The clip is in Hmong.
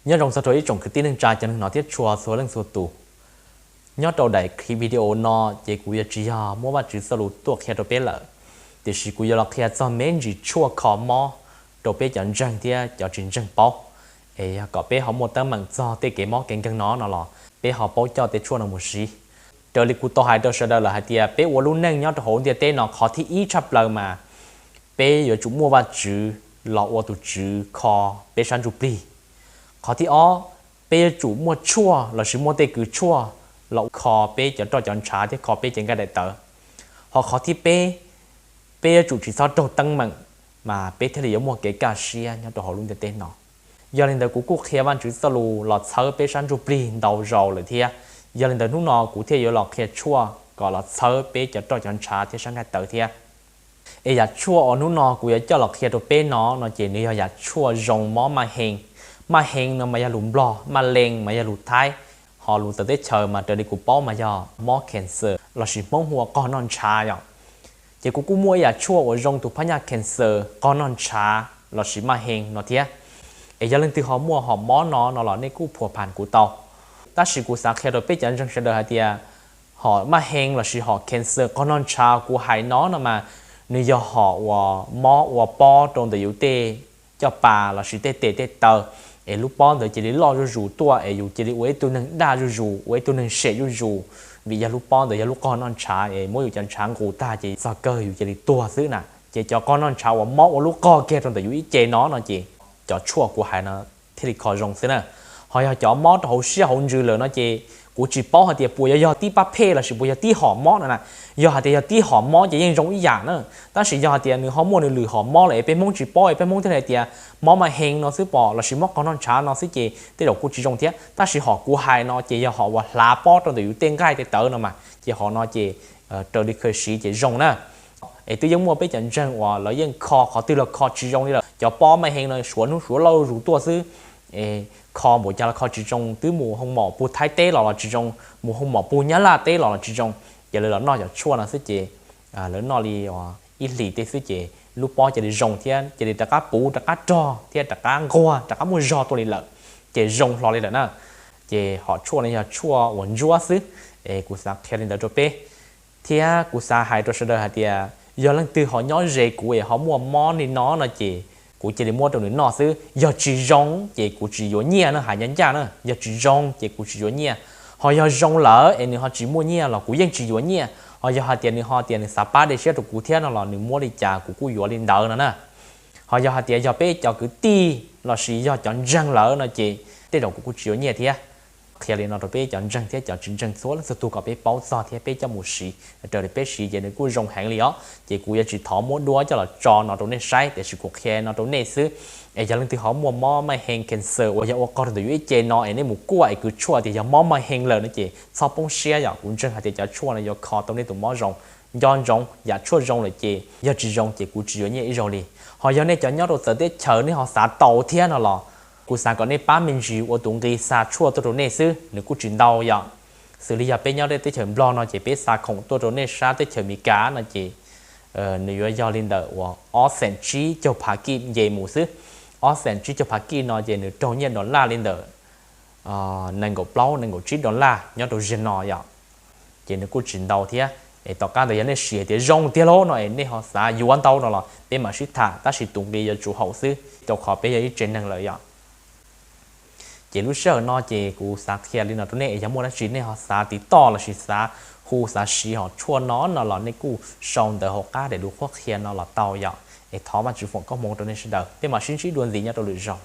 Nyob zoo txog rau ib tsoom kwv tij neej tsa cov neeg no thiab txhua txhua leej txhua tus. Nyob rau daim clip video no ces kuv yuav tsis yog muab Vajtswv txoj lus tuaj qhia rau peb lawm, tiam sis kuv yuav los qhia txog me ntsis tshuaj kho mob rau peb cov ntseeg thiab cov tsis ntseeg paub, es yog kom peb ho muaj teeb meem txog tej kev mob kev nkeeg no no los peb ho paub coj tej tshuaj no mus siv. Raws li kuv tau hais rau sawv daws lawm hais tias peb ua lub neej nyob rau hauv ntiaj teb no qhov thib ib tshaj plaws mas peb yuav tsum muaj Vajtswv los ua tus tswv kho peb sab ntsuj plig. Qhov thib ob, peb yuav tsum muaj tshuaj lossis muaj tej kws tshuaj los kho peb cov roj cov ntshav thiab kho peb cov nqaij daim tawv. Ho qhov thib peb, peb yuav tsum tsis txhob raug teeb meem, mas peb thiaj li yuav muaj kev kaj siab nyob rau hauv lub ntiaj teb no. Yog li ntawd kuv kuj qhia Vajtswv txoj lus los txhawb peb sab ntsuj plig ntau zaus lawm thiab, yog li ntawd hnub no kuv thiaj yuav los qhia tshuaj kom los txhawb peb cov roj cov ntshav thiab sab nqaij tawv thiab. Es yam tshuaj uas hnub no kuv yuav coj los qhia rau peb no no ces nws yog yam tshuaj zoo mob maj hee. Maj hee no mas yog lus Nplog, maj lees mas yog lus Thaib, ho lus txawv teb chaws mas raws li kuv paub mas yog mob cancer lossis Hmoob hu ua qog noj ntshav yom. Ces kuv kuj muaj ib yam tshuaj uas zoo tus phab nyaj cancer, qog noj ntshav lossis maj hee no thiab. Es yog leej twg ho muaj hom mob no no los nej kuj phua phas kuv tau. Tab sis kuv xav qhia rau peb cov ntseeg sawv daws hais tias hom maj hee lossis hom cancer qog noj ntshav kuv hais no no mas nws yog hom uas mob ua pob rau ntawm yus tej caj pas lossis tej tes tej taw, es lub pob ntawd cia li loj zuj zus tuaj es yus cia li ua ib tug neeg daj zuj zus, ua ib tug neeg sem zuj zus, vim yog lub pob ntawd yog lub qog noj ntshav es muab yus cov ntshav nqus tag ces txog kawg yus cia li tuag xwb na. Ces cov qog noj ntshav uas mob ua lub qog kiag rau ntawm yus ib ce no no ces cov tshuaj kuv hais no thiaj li kho zoo xwb na. Ho yog cov mob rau hauv siab hauv ntsws lawm no ces kuv tsis paub hais tias puas yuav yog tib pab phem lossis puas yog tib hom mob no na. Yog hais tias yog tib hom mob ces yeej zoo ib yam na. Tab sis yog hais tias nws ho muaj nws lwm hom mob lawm es peb Hmoob tsis paub es peb Hmoob thiaj hais tias mob maj hee no xwb pom lossis mob qog noj ntshav no xwb ces tej zaum kuj tsis zoo thiab. Tab sis hom kuv hais no ces yog hom uas hlav pob rau ntawm yus tej nqaij tej tawv no mas ces hom no ces raws li khaws siv ces zoo na. Es twb yeej muaj peb cov ntseeg uas lawv yeej kho qhov twg los kho tsis zoo li lawm. Cov pob maj hee no suav hnub suav lauj zus tuaj xwb, es kho npaum cas los kho tsis zoo, twb mus hoo mom pug Thaib teb los los tsis zoo, mus hoo mom pug Nyab Laj teb los los tsis zoo. Ces lawv los noj cov tshuaj no xwb ces lawv noj li ib hlis tej xwb ces lub pob cia li zoo thiab cia li rov qab puv rov qab rog thiab rov qab nquag rov qab muaj zog tuaj li lawm, ces zoo hlo li lawm na. Ces hom tshuaj no yog tshuaj uas ntsuab xwb, es kuv xav qhia li ntawd rau peb. Thiab kuv xav hais rau sawv daws hais tias yog leej twg ho nyob ze kuv es ho muaj mob li no no ces kuv cia li muab rau nws noj xwb. Yog tsis zoo ces kuv tsis yuav nyiaj na, hais ncaj ncaj na, yog tsis zoo ces kuv tsis yuav nyiaj. Ho yog zoo lawm es nws ho tsis muaj nyiaj los kuv yeej tsis yuav nyiaj. Ho yog hais tias nws ho tias nws xav pab dej siab rau kuv thiab no los nws muab li cas kuv kuj yuav li ntawd no na. Ho yog hais tias yog peb cov kwv tij lossis yog cov ntseeg lawm no ces tej zaum kuv kuj tsis yuav nyiaj thiab. Qhia li no rau peb cov ntseeg thiab cov tsis ntseeg txhua leej txhua tus kom peb paub txog thiab peb coj mus siv. Raws li peb siv ces nws kuj zoo heev li os. Ces kuv yuav tsis thov muab duab coj los tso no rau nej saib, tiam sis kuv qhia no rau nej xwb. Es yog leej twg ho muaj mob maj hee cancer uas yog ua qog rau ntawm yus ib ce no es nej mus kuaj es kws tshuaj tias yog mob maj hee lawm no ces txhob poob siab yom. Kuv ntseeg hais tias cov tshuaj no yuav kho tau nej tus mob zoo. Nco ntsoov, yam tshuaj zoo lawm ces yog tsis zoo ces kuv tsis yuav nyiaj ib zaug li. Ho yog nej cov nyob rau txawv teb chaws nej ho xav tau thiab no los kuv xav kom nej pab me ntsis ua tus nqi xa tshuaj tuaj rau nej xwb, nws kuj tsis ntau yom. Xws li yog peb nyob rau teb chaws Nplog no ces peb xa khoom tuaj rau nej sab teb chaws Amelikas no ces nws yuav yog li ntawm uas ob xees tsib caug phav kij nce mus xwb. Ob xees tsib caug phav kij no ces nws raug nyiaj dollar li ntawm nees nkaum plaub nees nkaum tsib dollar nyob rau ziag no yom. Ces nws kuj tsis ntau thiab. Es tom qab ntawd yog nej sim hais tias zoo tiag lauj no es nej ho xav yuav ntau no los peb mam sib tham, tab sis tus nqi yuav tsum haum xwb rau qhov peb yog ib tsev neeg lawm yom. Ces lub sij hawm no ces kuv xav qhia li no rau nej es yog muaj dab tsi nej ho xav tiv toj lossis xav hu xav siv hom tshuaj no no los nej kuj sau ntawv hauv qab daim lus qhuab qhia no los tau yom. Es thov Vajtswv foom koob hmoov rau nej sawv daws, peb mam sib ntsib dua ntxiv nyob rau lwm zaus.